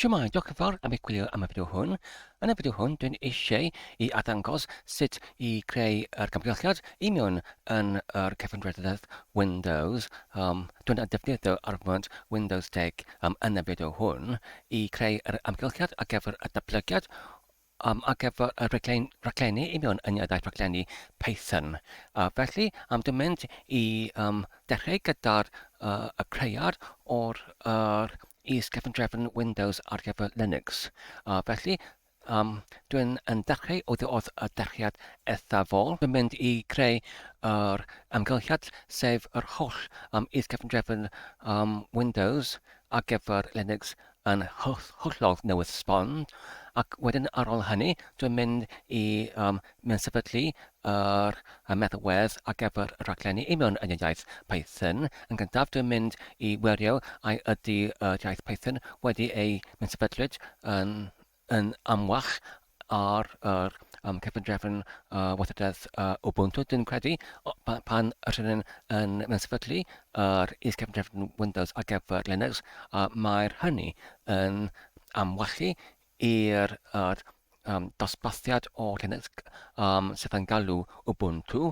Shwmae, diolch yn fawr am eich gwylio am y fideo hwn. Yn y fideo hwn, dwi'n eisiau i arddangos sut i creu yr camgymhelliad i mewn yn yr cefnrededd Windows. Um, dwi'n defnyddio arfwant Windows 10 um, yn y fideo hwn i creu yr amgylchiad ar gyfer y datblygiad um, ar gyfer y rhaglen, rhaglenni i mewn yn iaith rhaglenni Python. Uh, felly, um, dwi'n mynd i um, dechrau gyda'r uh, y creuad o'r uh, is-gefndrefn Windows ar gyfer Linux. Uh, felly, um, dwi'n yn dechrau oddi wrth y dechreuad eithafol. Dwi'n mynd i creu yr amgylchiad, sef yr holl um, is-gefndrefn um, Windows ar gyfer Linux yn hollol newydd sbon, ac wedyn ar ôl hynny dwi'n mynd i um, mynd sefydlu yr y meddalwedd ar gyfer y rhaglenni i mewn yn y iaith Python. Yn gyntaf dwi'n mynd i wirio ai ydy yr iaith Python wedi ei mynd sefydlwyd yn yn amlach ar yr um, cyfundrefn uh, weithredaeth uh, Ubuntu, dwi'n credu, o, pan rydyn yn, yn, yn sefydlu yr is-cyfundrefn Windows ar gyfer Linux, uh, mae'r hynny yn amwallu i'r er, um, dosbarthiad o Linux um, sydd yn galw Ubuntu,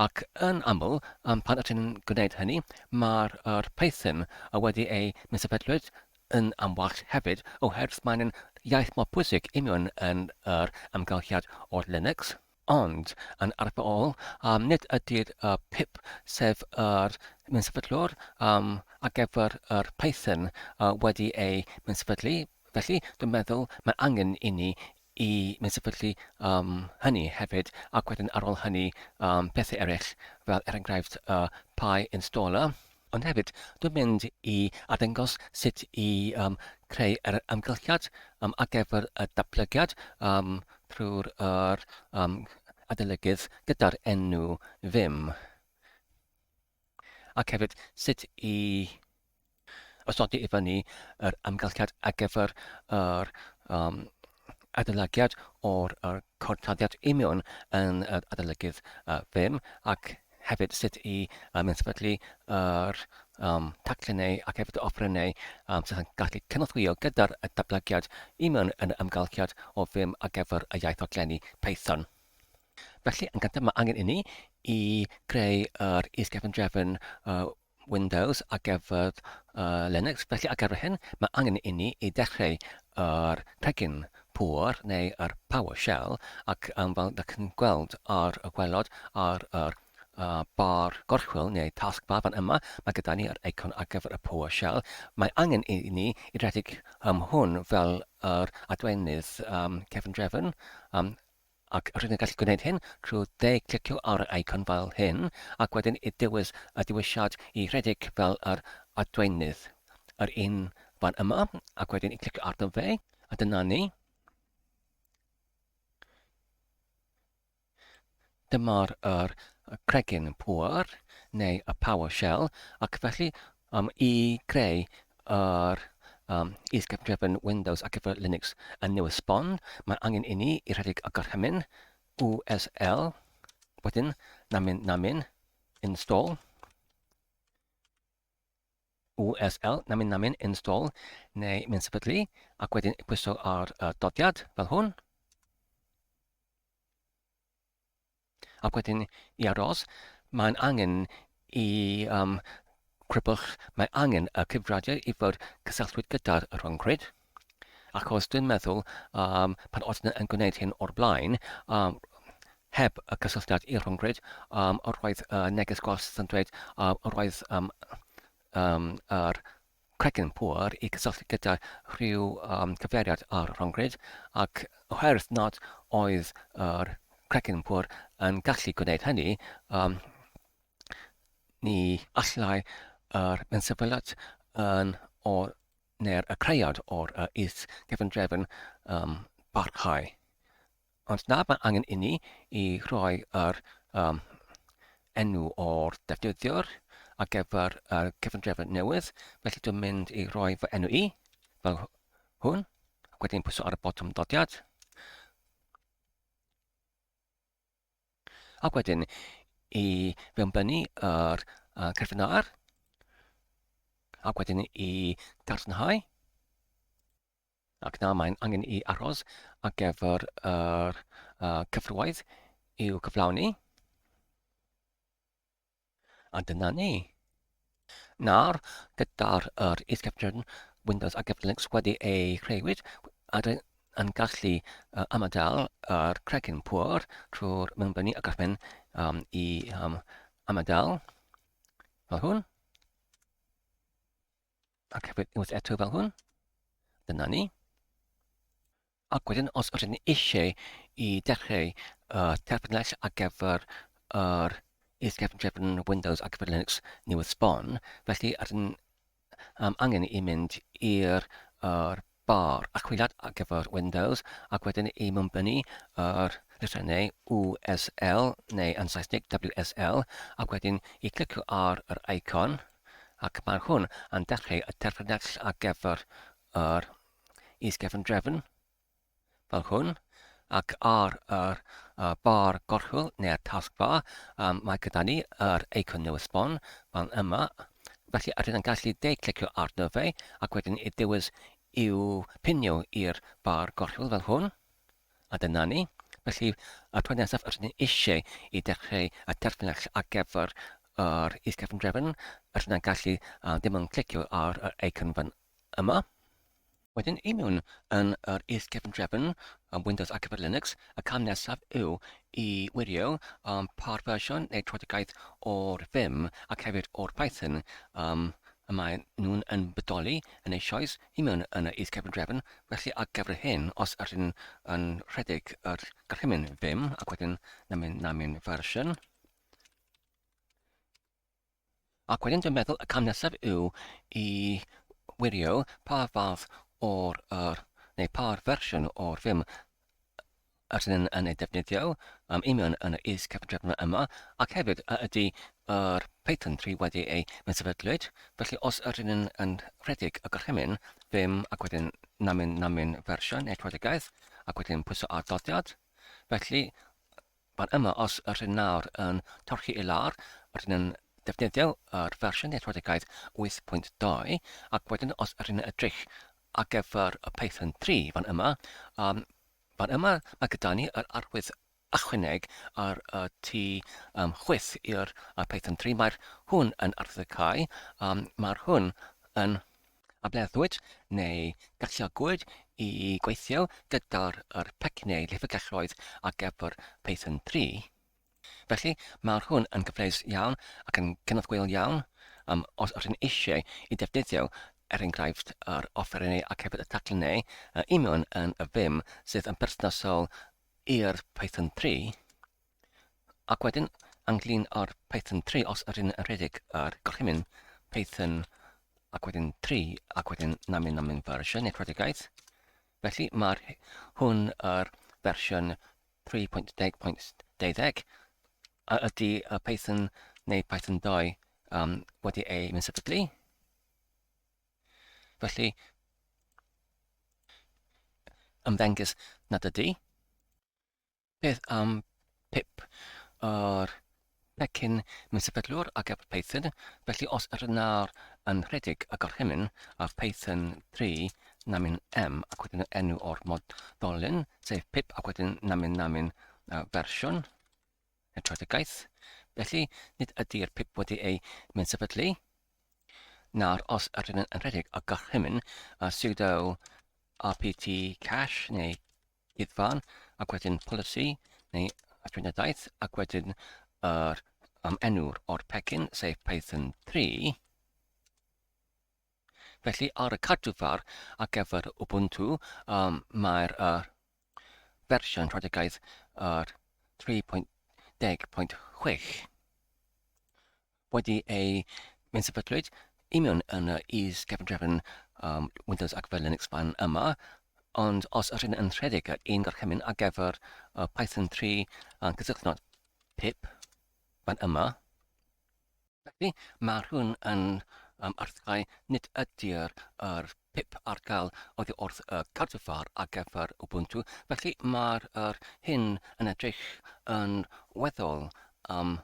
ac yn aml, um, pan ydyn yn gwneud hynny, mae'r er Python wedi ei sefydlwyd yn amwallt hefyd oherwydd mae'n yn iaith mor pwysig union yn yr amgylchiad o'r Linux. Ond, yn arferol, um, nid ydy'r uh, pip, sef yr mynsefydlwr um, ar gyfer yr Python uh, wedi ei mynsefydlu, felly dwi'n meddwl mae angen i ni i mynsefydlu um, hynny hefyd, ac wedyn ar ôl hynny um, pethau eraill, fel er enghraifft uh, Py installer. Ond hefyd, dwi'n mynd i arddangos sut i um, creu yr amgylchiad um, ar gyfer y datblygiad um, trwy'r yr, um, adolygydd gyda'r enw Vim. Ac hefyd sut i osodi i fyny yr amgylchiad ar gyfer yr um, adolygiad o'r yr cortaddiad imiwn yn yr adolygydd uh, Vim ac hefyd sut i um, sefydlu yr um, taclennau ac hefyd offerynnau um, sydd yn gallu cynorthwyo gyda'r datblygiad i mewn yn y amgylchiad o Vim ar gyfer y iaith raglenni Python. Felly, yn gyntaf mae angen inni i greu yr is-gefndrefn uh, Windows ar gyfer uh, Linux. Felly ar gyfer hyn, mae angen inni i dechrau yr pecyn pŵer neu yr PowerShell ac um, fel ydych chi'n gweld ar y gwelod ar yr uh, bar gorchwyl neu taskbar fan yma, mae gyda ni yr eicon ar gyfer y PowerShell. Mae angen i ni i redeg um, hwn fel yr adwenydd um, cefn drefn. Um, Ac rydyn ni'n gallu gwneud hyn trwy dde-clicio ar yr eicon fel hyn, ac wedyn i dewis y dewisiad i rhedeg fel yr adwaenydd, yr un fan yma, ac wedyn i clicio arno fe, a dyna ni. Dyma'r yr cregyn pŵer, neu y power shell, ac felly um, i greu yr um, is-gyfundrefn Windows ar gyfer Linux yn newydd sbon, mae angen i ni i rhedeg y gorchymyn USL, wedyn namin namin install, USL namin namin install, neu mynd sefydlu, ac wedyn pwyso ar y dodiad fel hwn. Ac wedyn i aros, mae'n angen i um, crybwll, mae angen y cyfradiau i fod cysylltwyd gyda'r rhyngrwyd. Achos dwi'n meddwl, um, pan oeddwn yn gwneud hyn o'r blaen, um, heb y cysylltiad i'r rhyngrwyd, um, yr oedd uh, neges gwas yn dweud, uh, yr oedd um, um, yr cregyn pŵer i gysylltu gyda rhyw um, cyfeiriad ar rhyngrwyd, ac oherwydd nad oedd yr cregyn pŵer yn gallu gwneud hynny, um, ni allai yr mensefyliad yn o, neu'r y creuad o'r uh, is gefndrefn um, barhau. Ond na, mae angen inni i rhoi yr um, enw o'r defnyddiwr ar gyfer y cyfundrefn newydd, felly dwi'n mynd i roi fy enw i, fel hwn, ac wedyn pwyso ar y botwm dodiad. Ac wedyn i fewnbynnu yr uh, cyfrinach, ac wedyn i gadarnhau. Ac nawr mae'n angen i aros ar gyfer yr cyfrwaith i'w cyflawni. A dyna ni. Nawr, gyda'r yr is-gyfrifn Windows ar gyfer Linux wedi ei chreuwyd, a yn gallu ymadael yr cregyn pŵer trwy'r mewnbynnu y gorchymyn um, i um, ymadael fel hwn. Ac hefyd unwaith eto fel hwn. Dyna ni. Ac wedyn, os ydyn ni eisiau i dechrau y terfynell ar gyfer yr is-gefn Windows ar gyfer Linux newydd sbon, felly ydyn um, angen i mynd i'r yr bar archwiliad ar gyfer Windows ac wedyn i mewnbynnu yr llythrennau USL neu yn Saesneg WSL ac wedyn i clicio ar yr icon ac mae hwn yn dechrau y terfynell ar gyfer yr is-gefn drefn fel hwn, ac ar yr bar gorchwyl neu'r taskbar, um, mae gyda ni yr eicon newydd sbon fan yma. Felly rydyn yn gallu de-clicio arno fe ac wedyn i dewis i'w pinio i'r bar gorchwyl fel hwn. A dyna ni. Felly, y tro nesaf rydyn ni eisiau i dechrau y terfynell ar gyfer yr is-gefn drefn, rydyn yn gallu dim ond clicio ar yr eicon fan yma. Wedyn i mewn yn yr is-gefndrefn Windows ar gyfer Linux, y cam nesaf yw i wirio um, pa'r fersiwn neu trodigaeth o'r Vim ac hefyd o'r Python um, y mae nhw'n yn bodoli yn eisoes i mewn yn y is-gefndrefn. Felly ar gyfer hyn, os ydyn yn rhedeg yr gorchymyn Vim ac wedyn namin namin fersiwn, Ac wedyn dwi'n meddwl y cam nesaf yw i wirio pa fath o'r, yr, neu pa'r fersiwn o'r film ydyn yn, yn ei defnyddio um, i mewn yn y is-cyfundrefn yma, ac hefyd a ydy yr Python 3 wedi ei sefydlwyd. Felly os ydyn yn, yn rhedeg y gorchymyn vim ac wedyn namin namin fersiwn neu tröedigaeth ac wedyn pwyso ar dodiad, felly Fan yma, os ydyn nawr yn torchi i lawr, rydyn yn defnyddio yr fersiwn networdigaeth 8.2, ac wedyn os ydyn yn edrych ar gyfer y Python 3 fan yma, um, fan yma mae gyda ni yr arwydd ychwaneg ar y tu um, chwith i'r Python 3. Mae'r hwn yn arwyddocau, um, mae'r hwn yn Ableddwyd neu galluogwyd i gweithio gyda'r yr pecynau llyfrgelloedd ar gyfer Python 3. Felly, mae'r hwn yn gyfleus iawn ac yn cynorthwyol iawn um, os ydych chi'n eisiau i defnyddio, er enghraifft, yr offerynnau ac hefyd y taclennau uh, union yn y Vim sydd yn berthnasol i'r Python 3. Ac wedyn, ynglyn â'r Python 3, os ydyn yn rhedeg yr gorchymyn Python ac wedyn 3 ac wedyn namin namin fersiwn neu rhedigaeth, felly mae'r hwn yr fersiwn 3.10.20 a ydy y Python neu Python 2 um, wedi ei mynd. Felly, ymddengys nad ydy. Beth am pip yr pecyn mewn sefydlwr ar gyfer Python? Felly os yr yna'r yn rhedeg y gorchymyn ar Python 3 namin M ac wedyn yr enw o'r modolyn, sef pip ac wedyn namin namin fersiwn y trefedigaeth. Felly nid ydy'r pip wedi ei mewn sefydlu. Nawr os yr yn rhedeg y gorchymyn sudo rpt cache neu cuddfan, ac wedyn polisi neu atwrneiaeth, ac wedyn yr um, enw'r o'r pecyn, sef Python 3. Felly ar y cadwfar ar gyfer Ubuntu, um, mae'r uh, fersiwn rhodigaeth yr 3.10.6. wedi ei sefydlwyd i mewn yn y is-gefndrefn um, Windows ac fel Linux fan yma, ond os ydyn yn rhedeg yr un gorchymyn ar gyfer uh, Python 3 uh, cysylltnod pip fan yma, felly mae rhywun yn um, arddgau nid ydy'r yr pip ar gael oddi wrth y cartrefar ar gyfer Ubuntu, felly mae'r yr hyn yn edrych yn weddol um,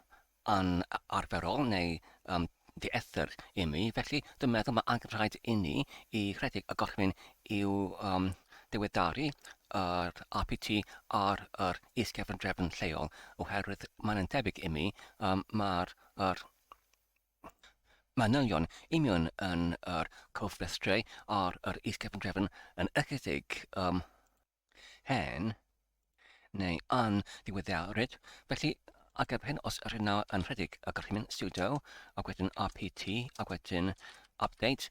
anarferol neu um, dieithr i mi, felly dwi'n meddwl mae angen rhaid i ni i rhedeg y gorchymyn i'w um, diweddaru yr RPT ar yr is-gefndrefn lleol, oherwydd mae'n debyg i mi, um, mae'r yr manylion union yn yr cofrestrau ar yr is-gefndrefn yn ychydig um, hen neu yn ddiweddaryd. Felly, ar gyfer hyn, os ydych nawr yn rhedeg y gorchymyn sudo, ac wedyn apt, ac wedyn update,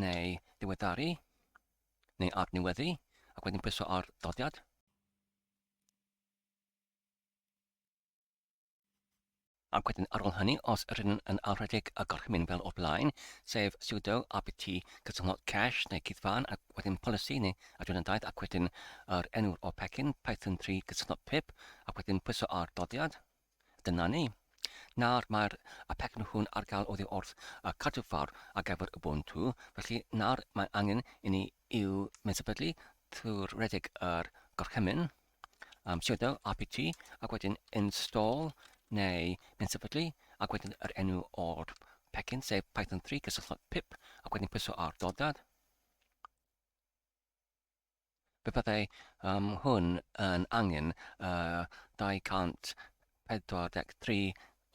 neu ddiweddaru, neu adnewyddu, ac wedyn pwyso ar ddodiad. Ac wedyn ar ôl hynny, os ydyn yn ailrhedeg y gorchymyn fel o'r blaen, sef sudo apt cysylltnod cache neu cuddfan ac wedyn policy neu adran daith ac wedyn yr enw o'r pecyn python 3 cysylltnod pip ac wedyn pwyso ar doddiad. Dyna ni. Nawr mae'r y pecyn hwn ar gael oddi wrth y cadwfawr ar gyfer Ubuntu, felly nawr mae angen i ni i'w mensefydlu trwy'r redeg yr gorchymyn sudo apt ac wedyn install neu mensefydlu ac wedyn yr enw o'r pecyn sef python 3 cysylltnod pip ac wedyn pwyso ar dodad. Fe fyddai um, hwn yn angen uh, 243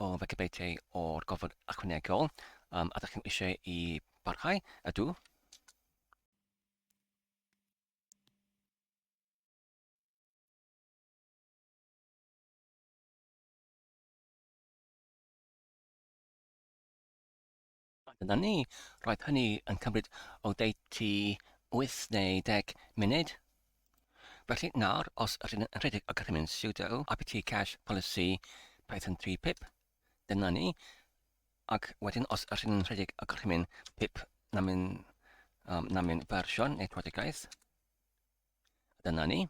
o fegabeitiau o'r gofod ychwanegol. Um, a ydych chi'n eisiau i barhau? Ydw. Dyna ni, roedd hynny yn cymryd oddeutu 8 neu 10 munud. Felly nawr, os ydyn yn rhedeg y gorchymyn sudo apt cache policy python 3 pip, dyna ni. Ac wedyn os ydyn yn rhedeg y gorchymyn pip namyn, um, namyn fersiwn neu trodigaeth, Dyna ni.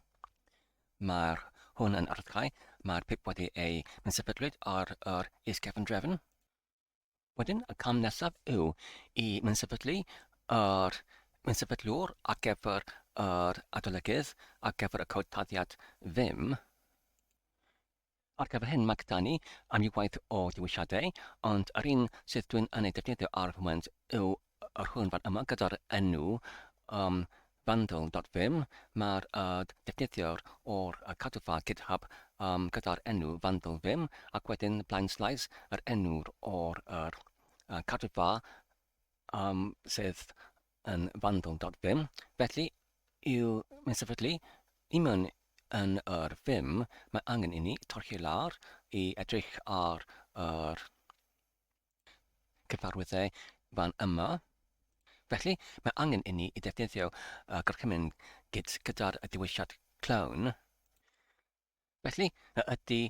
Mae'r hwn yn arddgau. Mae'r pip wedi ei mensefydlwyd ar yr is-gefndrefn. Wedyn, y cam nesaf yw i mensefydlu yr mensefydlwr ar gyfer yr adolygydd ar gyfer y cod taddiad Vim. Ar gyfer hyn mae gyda ni amrywiaeth o ddewisiadau, ond yr un sydd dwi'n yn ei defnyddio ar y foment yw yr hwn fan yma gyda'r enw um, vandal.vim. Mae'r uh, defnyddiwr o'r uh, cadwfa GitHub um, gyda'r enw vandal.vim ac wedyn blaen slaes yr enw o'r er, uh, cadwfa um, sydd yn vandal.vim. Felly, i'w sefydlu i mewn yn yr Vim, mae angen i ni torchi lawr i edrych ar yr cyfarwyddau fan yma. Felly, mae angen i ni i ddefnyddio y gorchymyn git gyda'r dewisiad clone. Felly, a ydy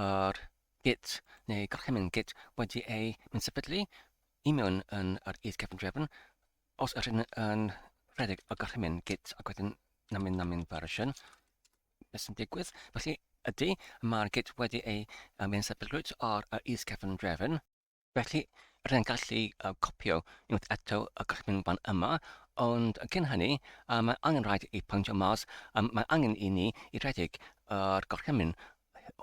yr git neu gorchymyn git wedi ei sefydlu i mewn yn yr is-gefndrefn? Os ydyn yn rhedeg y gorchymyn git ac wedyn namyn namyn version, beth sy'n digwydd? Felly, ydy, mae'r git wedi ei sefydlwyd ar y is-gefndrefn. Felly, rydyn ni'n gallu uh, copio unwaith eto y gorchymyn fan yma, ond cyn hynny, uh, mae angen rhaid i pwyntio mas, um, mae angen i ni i redeg yr gorchymyn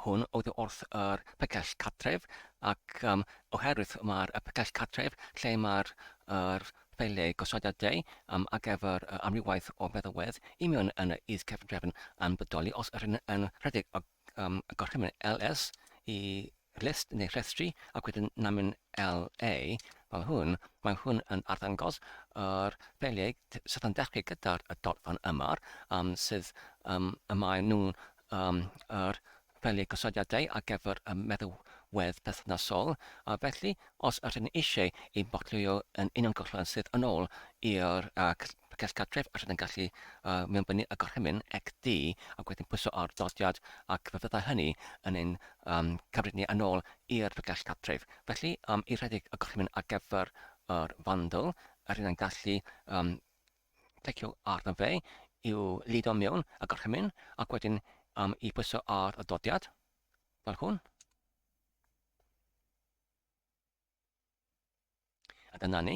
hwn oddi wrth yr pecell cartref, ac um, oherwydd mae'r pecell cartref lle mae'r yr ffeiliau gosodiadau um, ar gyfer uh, amrywiaeth o feddalwedd i mewn yn y is-cefndrefn yn bodoli os ydyn yn rhedeg y um, gorchymyn LS i list neu rhestru ac wedyn namyn LA fel hwn, mae hwn yn arddangos yr ffeiliau sydd yn dechrau gyda'r y dot fan yma, um, sydd um, y mae nhw'n um, yr ffeiliau gosodiadau ar gyfer y meddalwedd perthnasol, a felly os ydyn ni eisiau ei botlio yn uniongyrchol sydd yn ôl i'r uh, Pregeth Cartref a rydyn gallu uh, mewnbynnu y gorchymyn XD ac wedyn pwyso ar dodiad ac fe fyddai hynny yn ein um, cymryd ni yn ôl i'r pregeth cartref. Felly, um, i rhedeg y gorchymyn ar gyfer yr fandl, rydyn yn gallu um, clicio arno fe i'w ludo mewn y gorchymyn ac wedyn um, i pwyso ar y dodiad fel hwn. A dyna ni.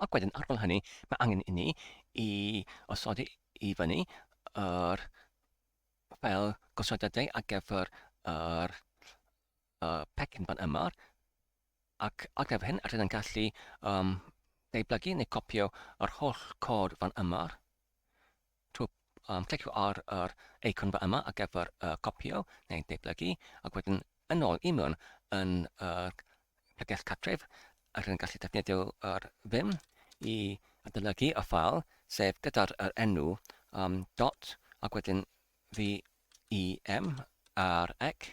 Ac wedyn ar ôl hynny, mae angen i ni i osodi i fyny yr ffeil gosodiadau ar gyfer yr uh, pecyn fan yma. Ac ar gyfer hyn, rydyn yn gallu um, deublygu neu copio yr holl cod fan yma trwy clicio ar yr eicon fan yma ar gyfer copio neu deublygu ac wedyn yn ôl i mewn yn yr pregeth cartref a rydyn gallu defnyddio yr Vim i adolygu y ffael sef gyda'r yr enw dot ac wedyn V-E-M ar ec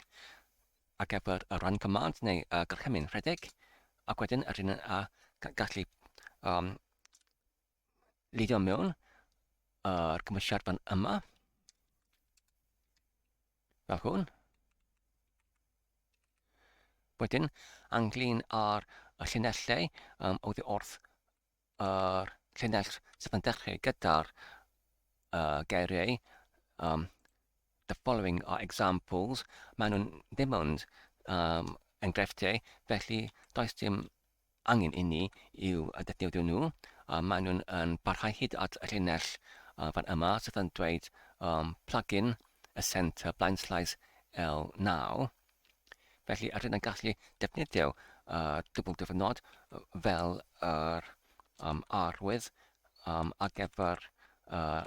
ar gyfer y run command neu y gorchymyn rhedeg, ac wedyn yr un a gallu lidio mewn yr cymwysiad fan yma, fel hwn. Wedyn, anglyn ar y llinellau oddi wrth yr llinell sydd yn dechrau gyda'r geiriau the following are examples, maen nhw'n ddim ond enghreifftiau, felly does dim angen i ni i'w defnyddio nhw. Maen nhw'n yn parhau hyd at y llinell fan yma sydd yn dweud plugin y center blind slice L9. Felly, rydyn yn gallu defnyddio y dwbl dyfynod fel yr arwydd ar gyfer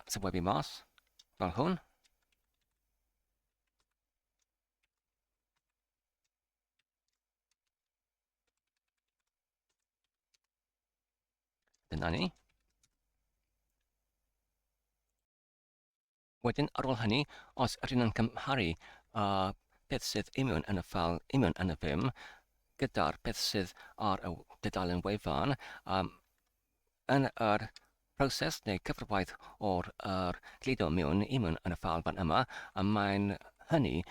sylwebu mas, fel hwn. Dyna ni. Wedyn, ar ôl hynny, os ydyn nhw'n cymharu y peth sydd union yn y ffeil union yn y Vim gyda'r peth sydd ar y dudalen wefan, um, yn yr proses neu cyfrwaith o'r yr gludo mewn union yn y ffeil fan yma, a mae'n hynny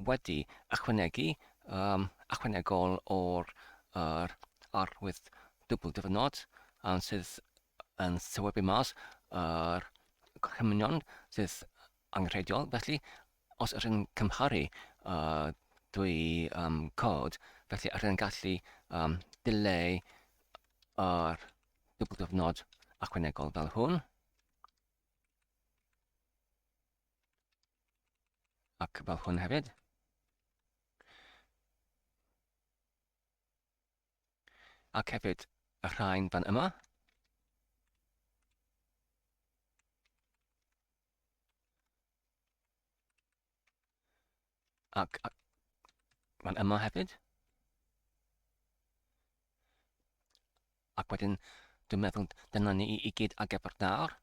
wedi ychwanegu ychwanegol o'r yr arwydd dwbl dyfynod sydd yn sylwebu mas yr gorchymynion sydd angenrheidiol. Felly, os ydych chi'n cymharu dwy cod, felly ydych chi'n gallu dileu yr dwbl gyfnod ychwanegol fel hwn. Ac fel hwn hefyd. Ac hefyd y rhain fan yma. Ac fan yma hefyd. Ac wedyn, dwi'n meddwl dyna ni i gyd ar gyfer nawr.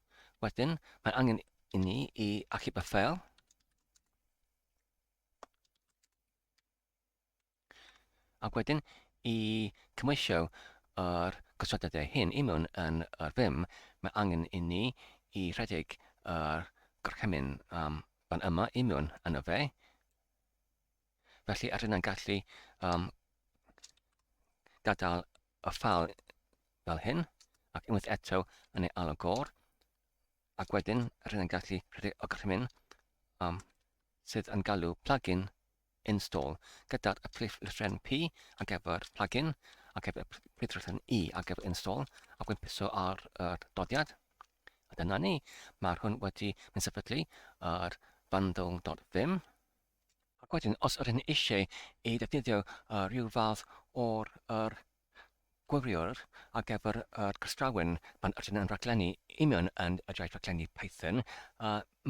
Wedyn, mae angen i ni i achub y ffeil. Ac wedyn i cymhwysio yr gosodiadau hyn i mewn yn yr Vim, mae angen i ni i rhedeg yr gorchymyn fan yma i mewn yno fe. Felly rydyn ni'n gallu gadael y ffeil fel hyn, ac unwaith eto yn ei alw gor, ac wedyn rydyn ni'n gallu rhedeg y gorchymyn sydd yn galw plugin install gyda'r y prif lythrennau P ar gyfer plugin ac hefyd y prif lythrennau E ar gyfer install ac wedyn piso ar yr doddiad. A dyna ni, mae'r hwn wedi mynd sefydlu yr bundle.vim. Ac wedyn, os ydyn eisiau ei ddefnyddio rhyw fath o'r yr gwiriwr ar gyfer yr cystrawen pan ydyn yn rhaglennu union yn y iaith rhaglennu Python.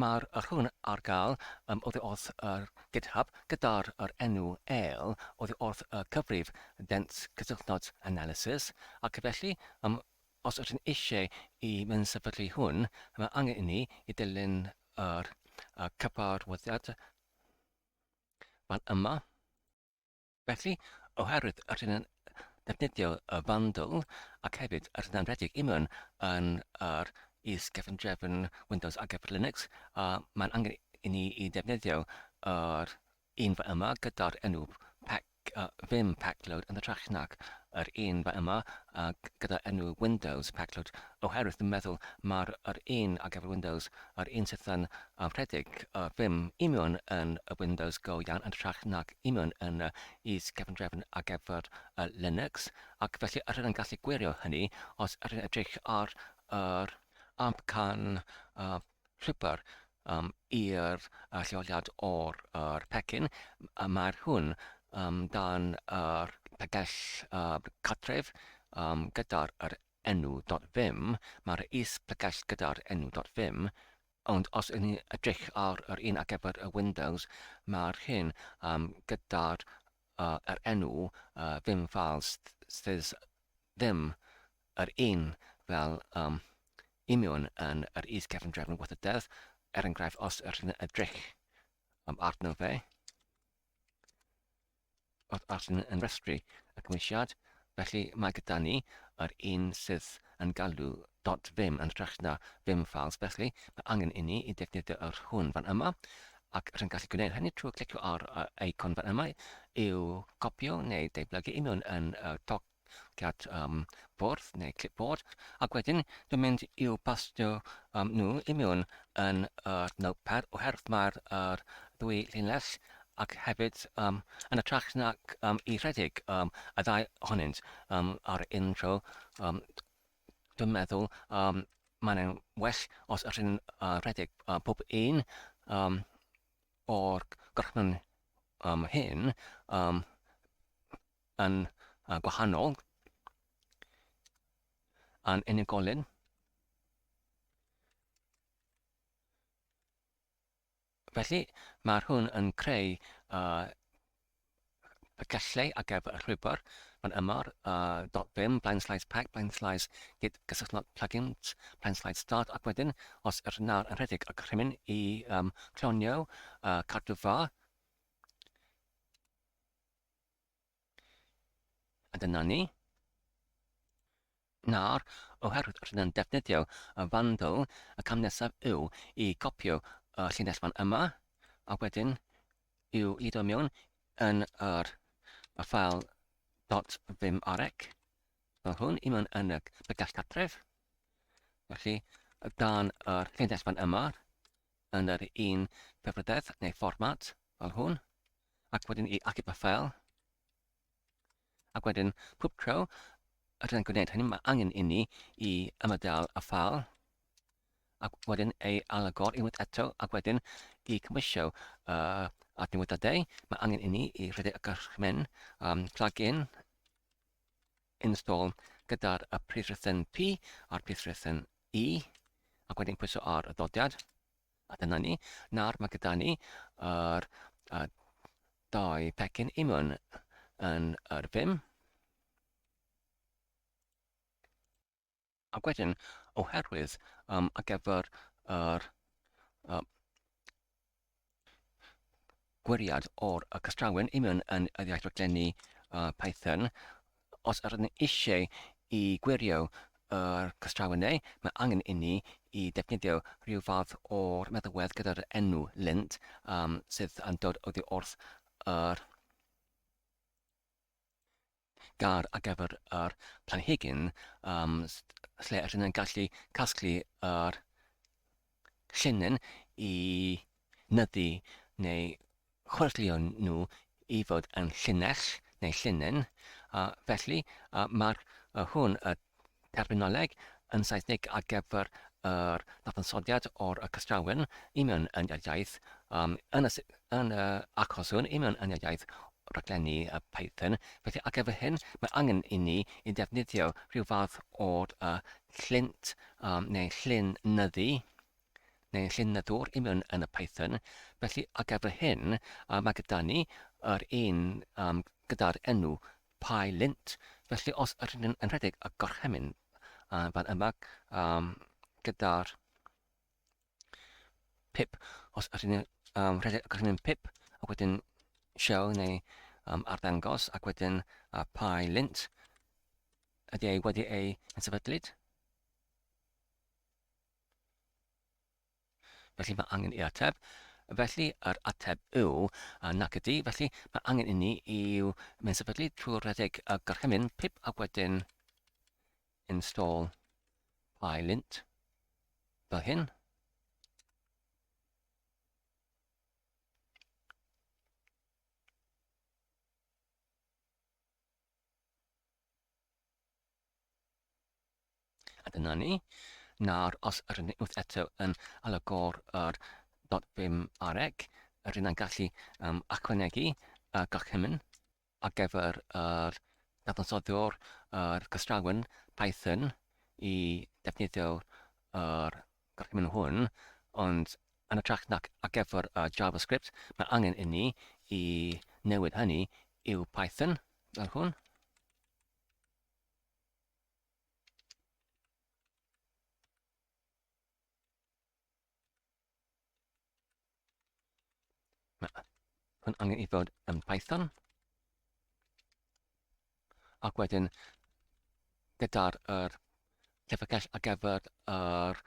Mae'r yr hwn ar gael oddi wrth yr GitHub gyda'r yr enw el oddi wrth y cyfrif Dense Cysylltnod Analysis ac felly os ydyn eisiau i mynd sefydlu hwn mae angen i ni i dilyn yr cyfarwyddiad fan yma. Felly, oherwydd rydyn yn defnyddio y bundle ac hefyd rydyn yn rhedeg imwn yn yr is-gefndrefn Windows ar gyfer Linux, mae'n angen i ni i ddefnyddio yr un fa yma gyda'r enw pack, Vim packload yn hytrach nag yr un fa yma gyda enw Windows packload, oherwydd dwi'n meddwl mae'r yr un ar gyfer Windows, yr un sydd yn rhedeg Vim union yn y Windows go iawn yn hytrach nag union yn y is-gefndrefn ar gyfer y Linux, ac felly rydyn yn gallu gwirio hynny os ydyn edrych ar yr amcan llwybr i'r lleoliad o'r yr pecyn, mae'r hwn dan yr pegell cartref gyda'r yr enw .vim, mae'r is-bregell gyda'r enw .vim, ond os ydyn ni'n edrych ar yr un ar gyfer y Windows, mae'r hyn um, gyda'r uh, yr enw uh, vim files sydd ddim yr un fel um, imiwn yn yr is-gefndrefn gweithrededd, er enghraifft os ydyn ni'n edrych um, arno fe, wrth allan yn rhestru y cymhwysiad, felly mae gyda ni yr un sydd yn galw dot vim yn hytrach na vim files, felly mae angen i ni i defnyddio yr hwn fan yma, ac rydyn gallu gwneud hynny trwy clicio ar y eicon fan yma i'w copio neu deublygu i mewn yn y toc cat um, bwrdd neu clipboard, ac wedyn dwi'n mynd i'w pastio um, nhw i mewn yn yr notepad oherwydd mae'r er ddwy llinell ac hefyd um, yn ytrach nac um, i rhedeg um, y ddau ohonynt um, ar un tro, um, dwi'n meddwl um, mae'n well os ydyn uh, rhedeg uh, pob un um, o'r gorchymyn um, hyn um, yn gwahanol yn unigolyn. Felly, mae'r hwn yn creu uh, pachellau ar gyfer y llwybr. Mae'n yma'r uh, .vim, blind slice pack, blind slice git gysylltnod plugins, blind slice start, ac wedyn, os yr nawr yn rhedeg y gorchymyn i um, clonio uh, cadw fa, A dyna ni. Nawr, oherwydd rydyn yn defnyddio y fandl, y cam nesaf yw i gopio y llinell fan yma, a wedyn i'w ludo mewn yn yr y ffael .vimrec, fel hwn, i mewn yn y bygell cartref. Felly, dan yr llinell fan yma, yn yr un cyfrydedd neu fformat, fel hwn, ac wedyn i achub y ffeil, ac wedyn pob tro rydyn yn gwneud hynny, mae angen i ni i ymadael y ffeil, ac wedyn ei alagor unwaith eto, ac wedyn i cymwysio uh, adnewyddiadau, mae angen i ni i rhedeg y gorchymyn um, plug-in install gyda'r y prif-rhythen P a'r prif-rhythen E, ac wedyn pwyso ar y ddodiad. A dyna ni. Nawr mae gyda ni yr uh, dau pecyn union yn yr Vim. Ac wedyn, oherwydd um, ar gyfer yr uh, gwiriad o'r y cystrawen i mewn yn yr iaith raglenni uh, Python, os ydyn ni eisiau i gwirio yr cystrawennau, mae angen inni i defnyddio rhyw fath o'r meddalwedd gyda'r enw lint um, sydd yn dod oddi wrth yr gair ar gyfer yr planhigyn um, lle ydyn ni'n gallu casglu yr llinyn i nyddu neu chwyrlïo nhw i fod yn llinell neu llinyn, a felly mae'r hwn y terminoleg yn Saesneg ar gyfer yr dadansoddiad o'r cystrawen i mewn yn yr iaith, um, yn, y, yn y achos hwn, i mewn yn yr iaith rhaglenni Python. Felly ar gyfer hyn, mae angen i ni i ddefnyddio rhyw fath o'r uh, llint um, neu llun nyddu neu llun-nyddwr i mewn yn y Python. Felly ar gyfer hyn, uh, mae gyda ni yr un um, gyda'r enw PyLint. Felly os ydyn ni'n yn rhedeg y gorchymyn uh, fan yma um, gyda'r pip, os ydyn ni'n um, rhedeg y gorchymyn pip, ac wedyn show neu um, arddangos, ac wedyn uh, PyLint, ydy ei wedi ei sefydlu. Felly mae angen i ateb. Felly yr ateb yw nac ydy. Felly mae angen i ni i'w mynd sefydlu trwy redeg y gorchymyn pip ac wedyn install pylint fel hyn. A dyna ni. Nawr, os yr ydyn wrth eto yn alagor yr .bim arec, yr yna'n gallu um, ychwanegu y gorchymyn ar gyfer yr dadansoddiwr, yr cystrawen Python. i defnyddio yr gorchymyn hwn, ond yn hytrach nac ar gyfer y JavaScript, mae angen i ni i newid hynny i'w Python, fel hwn. Mae hwn angen i fod yn Python. Ac wedyn, gyda'r yr llyfrgell ar gyfer yr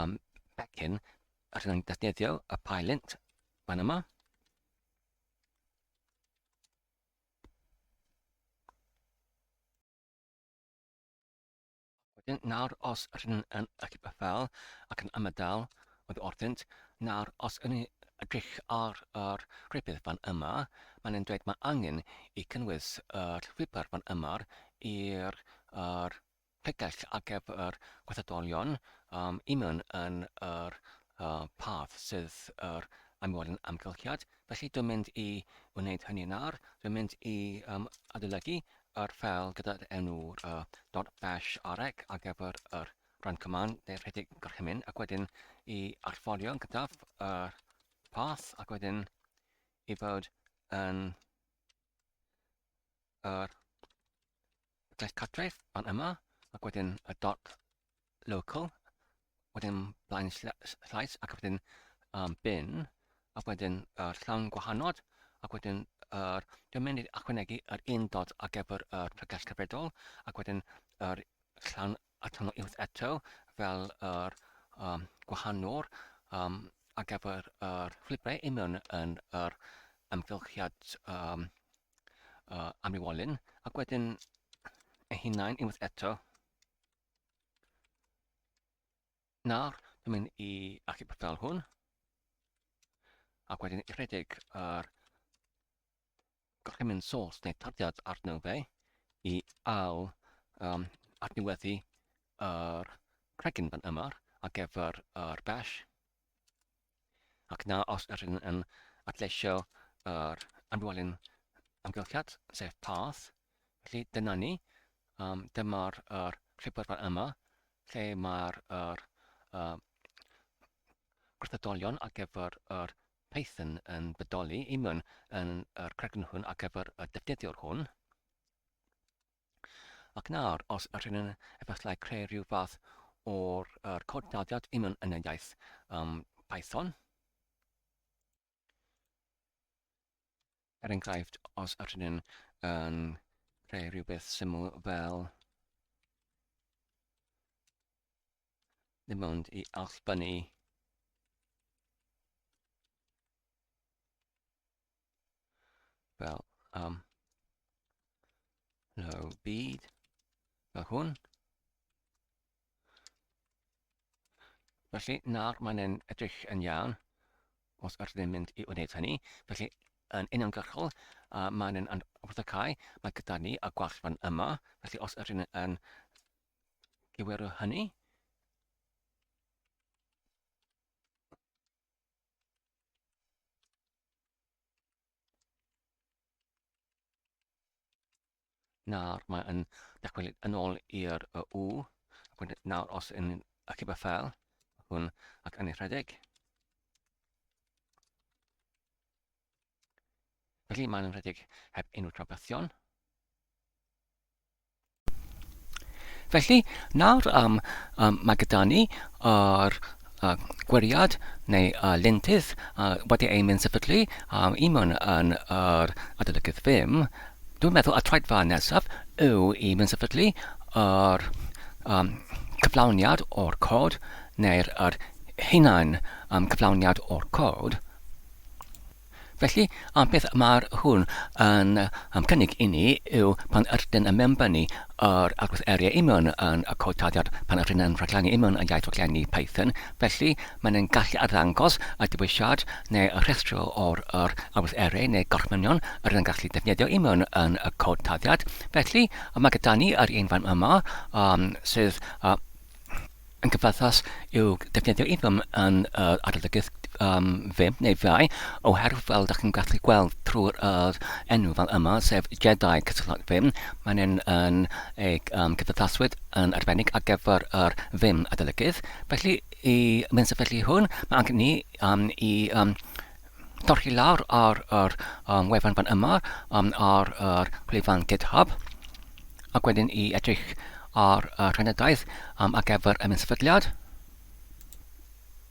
um, becyn, rydyn ni'n defnyddio y pylint fan yma. Wedyn, nawr os ydyn yn achub y ffeil ac yn ymadael oddi wrthynt, nawr os ydyn ni'n edrych ar yr rhybudd fan yma, mae'n yn dweud mae angen i cynnwys yr llwybr fan yma i'r yr pregell ar gyfer gweithredolion um, i mewn yn yr uh, path sydd yr amwelyn amgylchiad. Felly dwi'n mynd i wneud hynny nawr. Dwi'n mynd i um, adolygu yr ffeil gyda'r enw uh, .bash rec ar gyfer yr run command neu rhedeg gorchymyn ac wedyn i allforio gyda'r uh, path ac wedyn i fod yn yr gell cartref fan yma ac wedyn y dot local, wedyn blaen llais ac wedyn um, bin, ac wedyn yr llawn gwahanod, ac wedyn yr, dwi'n mynd i ychwanegu yr un dot ar gyfer yr pregell cyfredol, ac wedyn yr llawn atonol uwch eto fel yr um, gwahanwr um, ar gyfer yr llwybrau i mewn yn yr amgylchiad um, uh, amrywolyn, ac wedyn eu hunain unwaith eto. Nawr, dwi'n mynd i achub y ffeil hwn. Ac wedyn i rhedeg yr gorchymyn source neu tarddiad arno fe i ail um, adnewyddu yr cregyn fan yma ar gyfer yr bash. Ac na os ydyn yn adleisio yr amrywolyn amgylchiad, sef path, felly dyna ni. Um, dyma'r er llwybr fan yma, lle mae'r er, uh, gwrthadolion ar gyfer yr Python yn bodoli i mewn yn yr cregyn hwn ar gyfer y defnyddiwr hwn. Ac nawr, os ydyn yn efallai creu rhyw fath o'r er cod daliad i mewn yn y iaith um, Python, er enghraifft, os ydyn yn, yn creu rhywbeth syml fel ddim ond i allbynnu fel um, low byd fel hwn. Felly, nawr mae'n edrych yn iawn os ydyn ni'n mynd i wneud hynny. Felly, yn uniongyrchol, uh, mae'n yn wrth y cae, mae gyda ni y gwall fan yma. Felly, os ydyn yn gywiro hynny, Nawr mae yn dychwelyd yn ôl i'r U. Ac wedyn nawr os yn achub y ffeil hwn ac yn ei rhedeg. Felly mae'n rhedeg heb unrhyw trafferthion. Felly, nawr um, um, mae gyda ni yr uh, gwiriad neu uh, lintydd uh, wedi ei mynd sefydlu um, i mewn yn yr adolygydd FIM. Dwi'n meddwl y troedfa nesaf yw i mynd sefydlu yr um, cyflawniad o'r cod neu'r yr hunain um, cyflawniad o'r cod. Felly, a beth mae'r hwn yn um, cynnig i ni yw pan ydyn yn mewnbynnu yr agwedd eiriau i mewn yn y cod tarddiad pan ydyn yn rhaglennu i mewn yn iaith rhaglennu Python, felly mae'n yn gallu arddangos y dewisiad neu y rhestr o'r yr agwedd eiriau neu gorchmynion yr yn gallu defnyddio i mewn yn y cod tarddiad. Felly, mae gyda ni yr un fan yma um, sydd uh, yn gyfatha i'w defnyddio i ddim yn yr adolygydd um, Vim neu Vi, oherwydd fel ydych chi'n gallu gweld trwy'r uh, enw fel yma, sef Jedi Cysylltiad Vim, mae'n yn, yn ei um, cyfythaswyd yn arbennig ar gyfer yr Vim adolygydd. Felly, i mynd sefydlu hwn, mae angen ni um, i um, torri lawr ar yr um, wefan fan yma, um, ar yr gwefan GitHub, ac wedyn i edrych ar y rhenadaeth um, ar gyfer y sefydliad.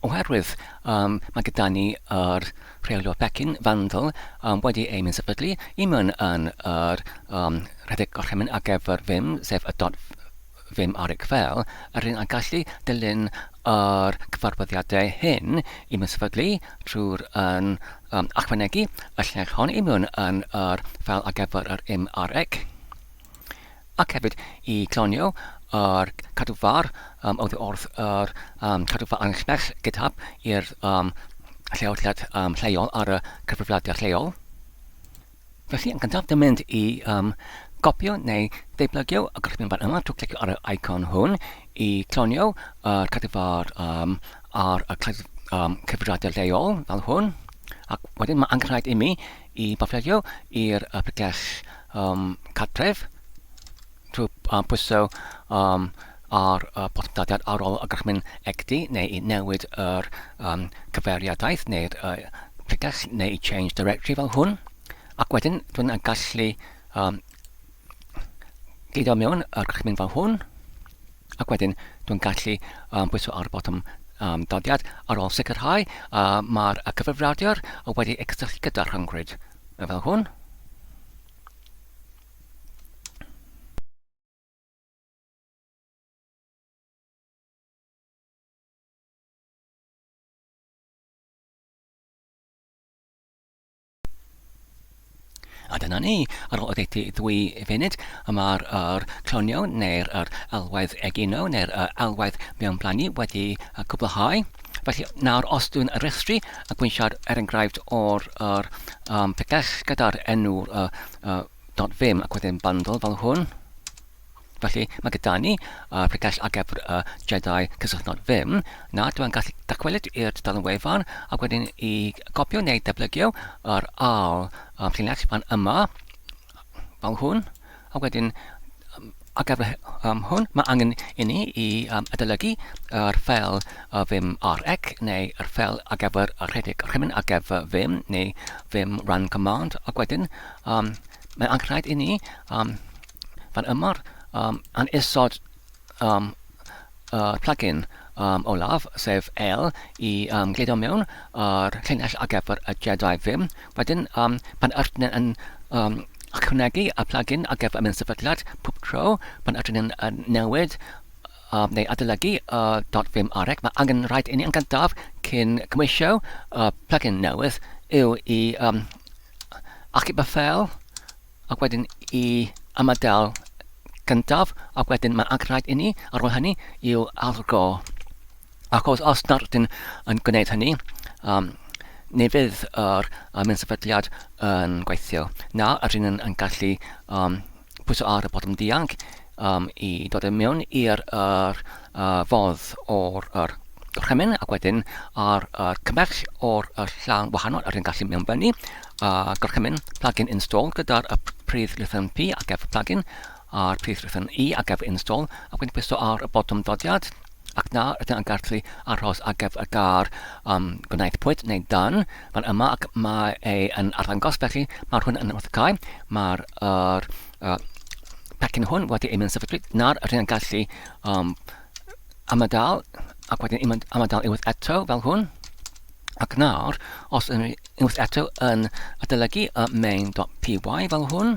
Oherwydd um, mae gyda ni yr rheolwr pecyn Vandal um, wedi ei mynd sefydlu i mewn yn yr um, rhedeg gorchymyn ar gyfer Vim, sef y dot Vim ar fel, yr un yn gallu dilyn yr cyfarwyddiadau hyn i mewn sefydlu trwy'r yn um, ychwanegu y llinell hon i mewn yn yr ffeil ar gyfer yr MRX. Ac hefyd i clonio yr cadw far um, oddi wrth yr um, cadw far anghymell GitHub i'r um, lleoliad um, lleol ar y cyfrifiadur lleol. Felly, yn gyntaf, dwi'n mynd i um, gopio neu ddeblygio y gorchymyn fan yma trwy clicio ar y icon hwn i clonio yr cadw far um, ar y um, cyfrifiadur lleol fel hwn. Ac wedyn mae angenrhaid i mi i baflio i'r uh, pregell um, cartref trwy um, pwyso um, ar y botwm dadiad ar ôl y gorchymyn egdi neu i newid yr um, cyfeiriadaeth neu'r uh, pregell neu i change directory fel hwn. Ac wedyn dwi'n gallu um, gludo mewn yr gorchymyn fel hwn. Ac wedyn dwi'n gallu um, pwyso ar y botwm um, dodiad ar ôl sicrhau uh, mae'r cyfrifiadur wedi ei cysylltu gyda'r rhyngrwyd fel hwn. A dyna ni, ar ôl oddeutu ddwy funud, mae'r er clonio neu'r er alwedd egino neu'r er alwedd mewnblannu wedi cwblhau. Felly nawr os dwi'n rhestru ac dwi'n siarad er enghraifft o'r er, um, pregell gyda'r enw uh, uh, .vim ac wedyn bundle fel hwn, Felly, mae gyda ni uh, pregell ar gyfer y Jedi cysylltnod Vim. Na, dwi'n gallu dychwelyd i'r tudalen wefan ac wedyn i gopio neu deblygio yr ail um, llinell fan yma, fel hwn, a wedyn um, ar gyfer um, hwn, mae angen i ni i um, adolygu yr ffeil uh, Vim RX neu yr ffeil ar gyfer y rhedeg gorchymyn ar gyfer Vim neu Vim run command, ac wedyn um, mae angen rhaid i ni um, Fan yma'r um, an isod um, uh, plugin um, olaf, sef L, i um, gludo mewn yr llinell ar gyfer y Jedi Vim. Wedyn, um, pan ydyn yn um, ychwanegu y plugin ar gyfer y mynd sefydliad pob tro, pan ydyn yn, yn newid um, neu adolygu y uh, .vim arec, mae angen rhaid i ni yn gyntaf cyn cymwysio y plugin newydd yw i um, achub y ffeil ac wedyn i ymadael gyntaf, ac wedyn mae'n angenrhaid i ni, ar ôl hynny, i'w algo. Achos os nad ydyn yn gwneud hynny, um, ni fydd yr um, sefydliad yn gweithio. Na, ydyn yn, yn gallu um, pwyso ar y botwm dianc um, i dod i mewn i'r yr, uh, fodd o'r yr gorchymyn ac wedyn ar yr cymell o'r yr llawn wahanol yr yn gallu mewnbynnu uh, gorchymyn plugin install gyda'r y prif lythryn P ar gyfer plugin a'r prif lythryn I ar gyfer install ac wedyn pwyso ar y botwm dodiad ac na rydyn yn gallu aros ar gyfer y gair um, gwnaethpwyd neu done fan yma ac mae ei yn arddangos felly mae'r hwn yn wrthgau mae'r yr, uh, pecyn hwn wedi ei mynd sefydlu nawr rydyn yn gallu um, ymadael ac wedyn ymadael unwaith eto fel hwn ac nawr os yn unwaith eto yn adolygu y main.py fel hwn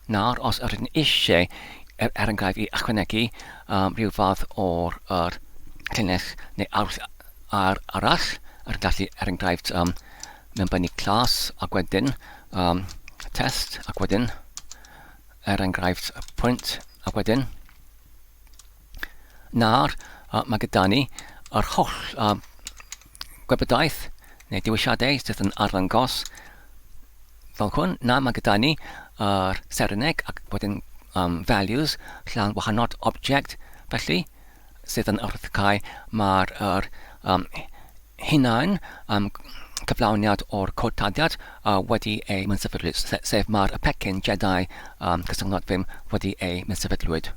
Nawr, os ydyn eisiau, er, er enghraifft, i ychwanegu um, rhyw fath o'r er, llinell neu arall, ar, arall, yr gallu, er enghraifft, um, mewnbynnu class ac wedyn um, test ac wedyn, er enghraifft, pwynt ac wedyn, nawr, uh, mae gyda ni yr holl uh, gwybodaeth neu dewisiadau sydd yn arddangos fel hwn. Nawr mae gyda ni yr serineg ac wedyn um, values llawn wahanol object. Felly, sydd yn wrthcau mae'r yr, um, hunain um, cyflawniad o'r cod taddiad uh, wedi ei mynsefydlu, sef mae'r pecyn Jedi um, cysylltnod ddim wedi ei mynsefydlwyd.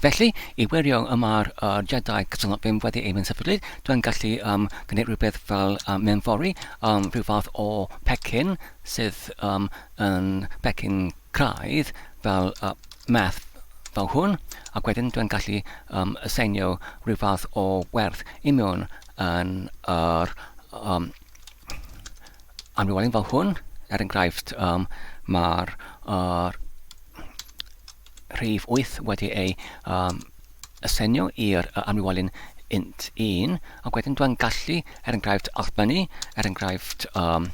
Felly, i wirio y mae'r uh, Jedi cysylltnod ddim wedi ei mynsefydlu, dwi'n gallu um, gwneud rhywbeth fel um, mewnfori um, rhyw fath o pecyn sydd um, yn pecyn craidd fel uh, math fel hwn, ac wedyn dwi'n gallu um, aseinio rhyw fath o werth i mewn yn yr um, amrywiolyn fel hwn. Er enghraifft, um, mae'r uh, rhif 8 wedi ei um, aseinio i'r uh, amrywiolyn int 1, ac wedyn dwi'n gallu, er enghraifft, allbynnu, er enghraifft, um,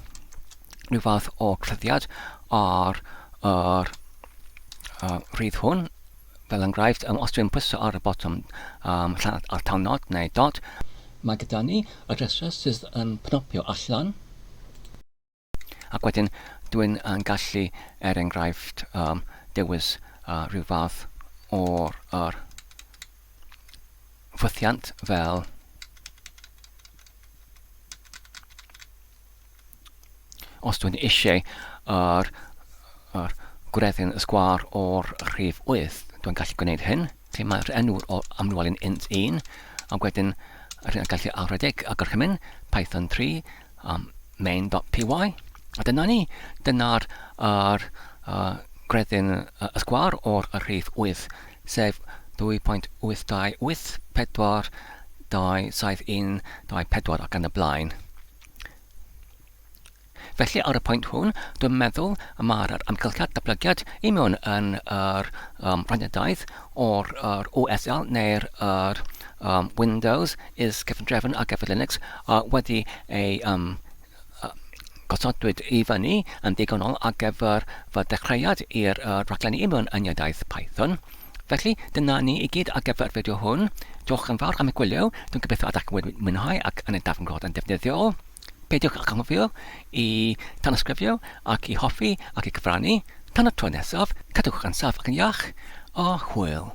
rhyw fath o clyddiad ar yr uh, rhydd hwn. Fel enghraifft, um, os dwi'n pwyso ar y botwm um, ar talnod neu dot, mae gyda ni y rheswm sydd yn penopio allan. Ac wedyn dwi'n yn gallu, er enghraifft, um, dewis uh, rhyw fath o'r er ffwythiant fel Os dwi'n eisiau yr, yr gwreddyn y sgwâr o'r rhif 8, dwi'n gallu gwneud hyn. Felly mae'r enw o amrywiolyn int 1, ac wedyn rydyn gallu alredeg y gorchymyn Python 3 um, main.py. A dyna ni, dyna'r yr, uh, gwreddyn y sgwâr o'r rhif 8, sef 2.828 4 2 7 1 2 4 ac yn y blaen. Felly ar y pwynt hwn, dwi'n meddwl y mae'r amgylchiad datblygiad i mewn yn yr um, rhaniadaeth o'r yr OSL neu'r yr, um, Windows is cyfundrefn ar gyfer Linux uh, wedi ei um, uh, gosodwyd i fyny yn ddigonol ar gyfer fy dechreuad i'r uh, rhaglenni i mewn yn iaith Python. Felly, dyna ni i gyd ar gyfer y fideo hwn. Diolch yn fawr am y gwylio. Dwi'n gobeithio ydych wedi mwynhau ac yn y dafn yn defnyddiol. Peidiwch ag anghofio i tanysgrifio ac i hoffi ac i cyfrannu. Tan y tro nesaf, cadwch yn saff ac yn iach, a hwyl.